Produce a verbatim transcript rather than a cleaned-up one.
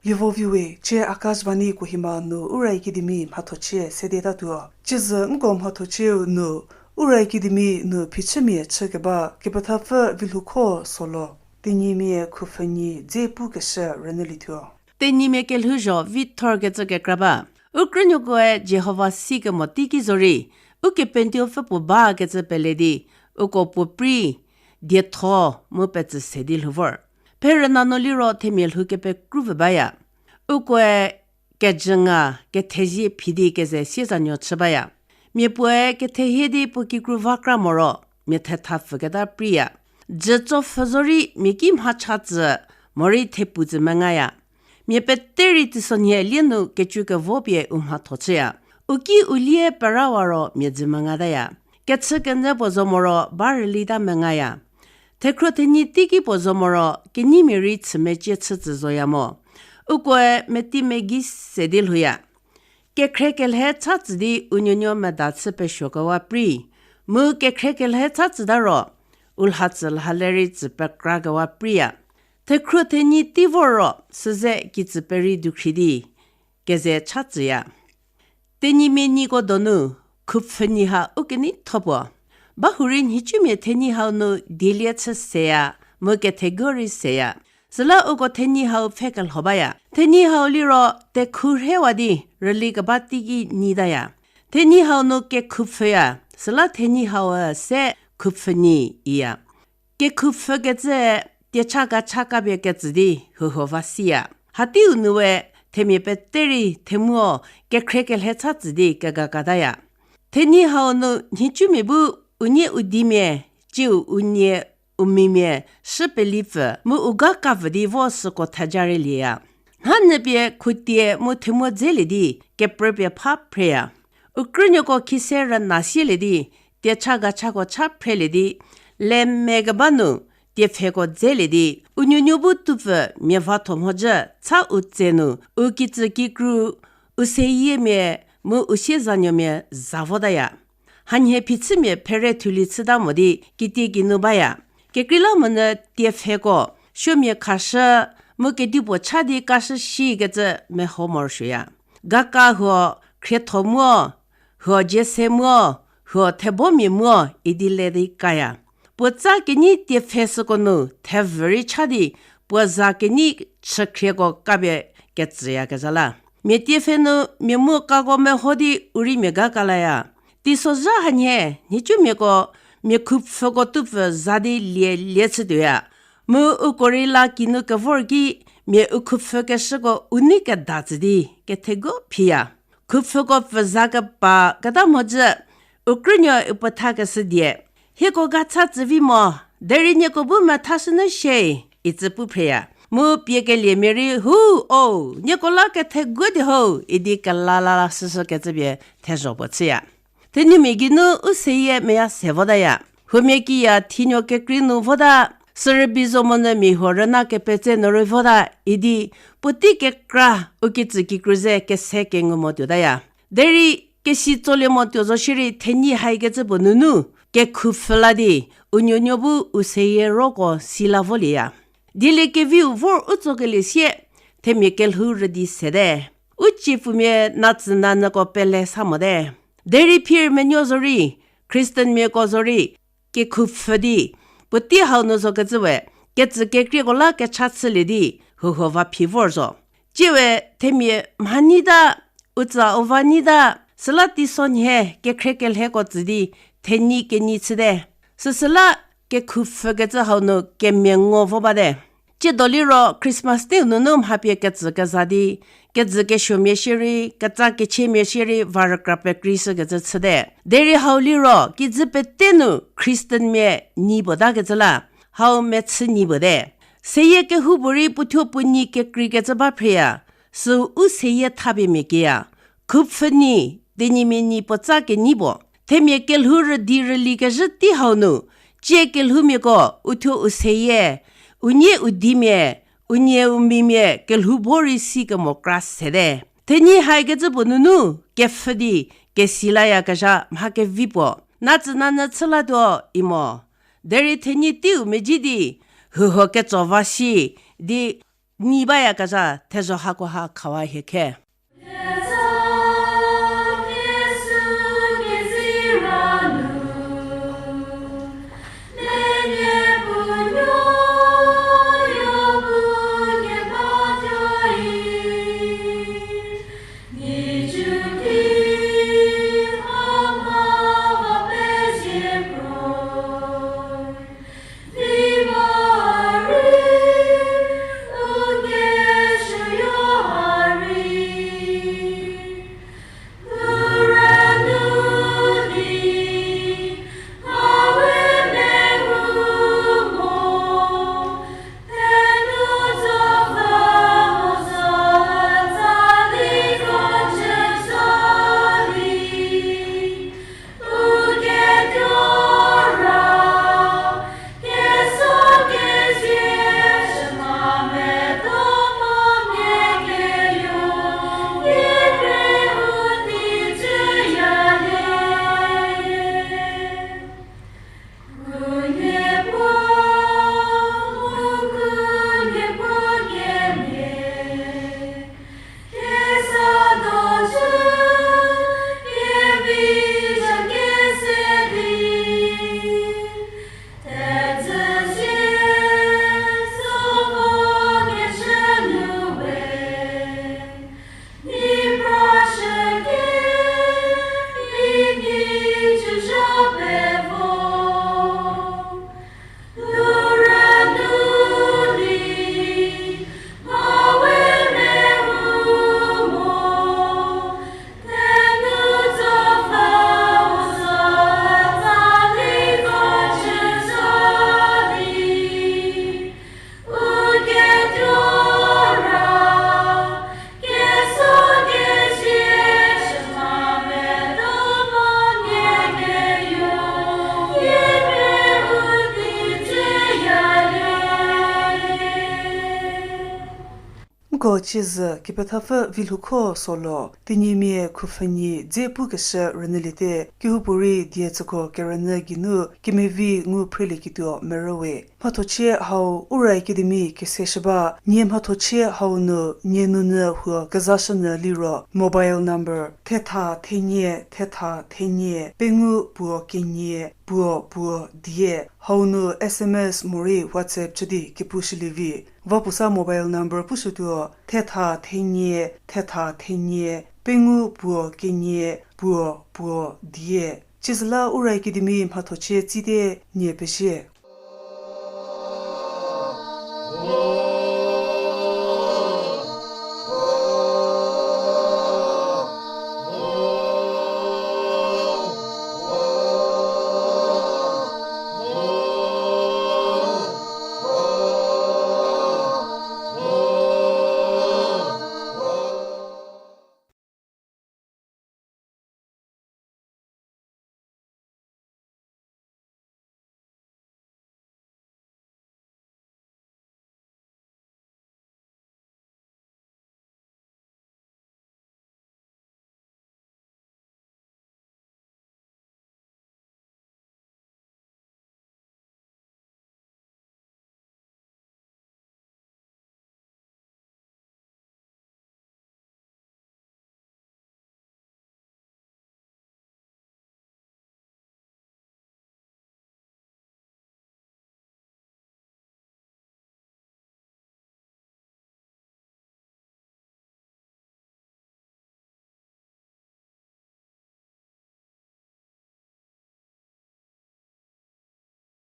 Lievo viwe, cie Akashvani Kohima nu Ura Academy mhathochie sedetatuo. Tsiezhü nko mhathochieu nu Ura Academy nu phichümia chükeba kepethapfü Vilhukho Solo, Tenyimia khupfhünyi dze pukeshü rünyülietuo. Tenyimia kelhouzho vithor kecü kekra ba. U krünuokoe Jihova sikemo teiki zorei, Ukepenuopfü puo bakecü pele di, uko puo prei, dietho mu petsü se di lhou vor. Pherüna nu liro themia lhou kepekru vü baya. Ukoe kejünga, kethezie phi di keze siezanuo chü baya. Mia puoe kethehie di puo kikru va kra moro, mia thetha pfüketa preiya. Jütso pfhü zorei mia ki mhacha tsü, morei thepu tsü mengaya. Mia pete rei teisonhie lie nu kecu kevo pie u mhatho chüya. U ki u lie perawa ro mia dzü mengataya. Kechükenyü puo zo moro ba rülita mengaya. Thekhro thenyi teiki puo zo moro kenyimia rei chü mecie chü tsü zoya mo. Ukoe meti megi se di lhouya. Kekhrie kelhe cha tsü di u nuonuo meda chü pesuokewa prei. Mu kekhrie kelhe cha tsüta ro, u lha tsü lha le rei tsü pekrakewa preiya. Thekhro thenyi tei vor ro, süze kitsü perei dukhri di, keze cha tsüya. Tenyimia nyiko donu, khupfhünyi ha u keneitho puo. Bahurei nhicumia thenyi hau nu dielie chü seya, mu kethegu rei seya. Süla uko thenyi hau pfhe kelho baya. Thenyi hau liro tekhu rhewa di rüli keba teiki nyitaya. Thenyi hau nu kekhupfhüya, süla thenyi hau-e se khupfhünyi iya. Kekhupfhükecü tiecha gacha kapie ketsü di huho va siya. Hateiu nu we themia pete rei themuo kekhrie kelhe cha tsü di kegakataya. Thenyi hau nu nhicumia bu unie u dimia, tsiu unie u mimia, shü pelipfü mu u ga kapfü di vo süko theja rei lieya. Nhanyü pie khutie mu themuo dzelie di keprü pie pha phreya. U krünuoko khise rüna sielie di, tiecha gachako cha phrelie di, leme keba nu, tiepfheko dzelie di, u nuonuo bu tupfü mia vatho mhodzü cha u tse nu, u kitsü kikru, u seyiemia, mu u siezanuomia za votaya. Hanhie phichümia phere thulie chüta mo di kitie kinu baya. Kekreilamonyü tiepfheko, suomia khashü, mu kedipuo cha di kashü shikecü meho morosuoya. Gaka huo khrietho muo, huo jese muo, huo thebomia muo idi le di kaya. Puotsa kenyi tiepfhe süko nu thevü rei cha di, puo za kenyi chükhrieko kapie ketsüyakezha la. Mia tiepfhe nu mia mu kako meho di u rei mia ga kalaya. Teisozha hanhie, nhicumiako, mia khupfhüko tupfü za di lie lie chütuoya. Mu uko rei la kinu kevor ki, mia u khupfhükeshüko u nei keda tsü di, kethegu phiya. Khupfhüko pfü za kepa keta mhodzü, u krünuo u pethakeshü die. Hieko ga cha tsüvi mo, derei nieko bu methashünyü shie, itsü pu phreya. Mu pie keliemia rei, hu, o, nieko la kethegu di ho, idi kelala süshükecü pie thezho puo chüya. Thenumia geinu u seyie meya se votaya. Huomia kiya thinuo kekrei nu vota, sürübei zo monyü mia huo rüna kepetse nu rei vota, idi puotei kekra u kitsü kikru ze kese kengu mo tuotaya. Derei kesi tsolie mo tuo zo shierei thenyi haikecü puo nunu, kekhupfhü la di, u nuonuo bu u seyie roko si la volieya. Dieliekeviu vor u tsokelie sie, themia kelhou rüdi sete. U tsiepfumia natsü nanyüko pele sa mote. Derei phir menuo zorei, Khristanmiako zorei, kekhupfhü di, puotei hau nu zokecü we, ketsü kekrieko la kecha chülie di, huho va phi vor zo. Tsiewe themia mha nyita, u tsa u va nyita, süla teisonhie kekhrie kelheko tsü di, thenyi kenyi chüte. Süsüla kekhupfhükecü hau nu kemia ngo vo bate. Tsiedo liro Christmas teiu nunu mha pie ketsü keza di, kejü kesuomia shierei, ketsa kechiemia shierei, va rükra pekreishükecü chüte. Derei hau liro, kijü pete nu Khristanmia nyi puo takecü la, hau mechü nyi puo te. Seyie kehoupuorei puothuo puo nyi kekreikecü ba phreya, süu u seyie thapie mia kieya. Khupfhü nyi, tenyimia nyi puotsa kenyi puo. Themia kelhou rüdi rüli kezhü tei hau nu, tsie kelhoumiako, uthuo u seyie, unie u dimia, unie u mimia kelhou bo rei si kemo kra sete. Thenyi haikecü puo nunu, kepfhü di, kesi layakezha mha kevi puo. Natsü nanyü chü latuo, imo. Derei thenyi teiu medzi di, huho ketso va shi, di nyi bayakezha thezho hakoha khawa hie khe. Nko ciezü kepethapfü Vilhukho Solo, Tenyimia khupfhünyi dze pukeshü rünyüliete, kehoupuorei die tsüko kerünyü geinu kemevi ngu phrelieketuo merüwe. Mhathochie hau Ura Academy keseshü ba, nie mhathochie hau nu nie nunyü huo kezashünyü liro mobile number thetha thenie thetha thenie pengou puo kenie puo puo die, hau nu S M S morei WhatsApp chü di kepushülie vi. Va puo sa mobile number pushütuo, thetha thenie thetha thenie pengou puo kenie puo puo die. Ciezüla Ura Academy mhathochie tsite, nie pezie.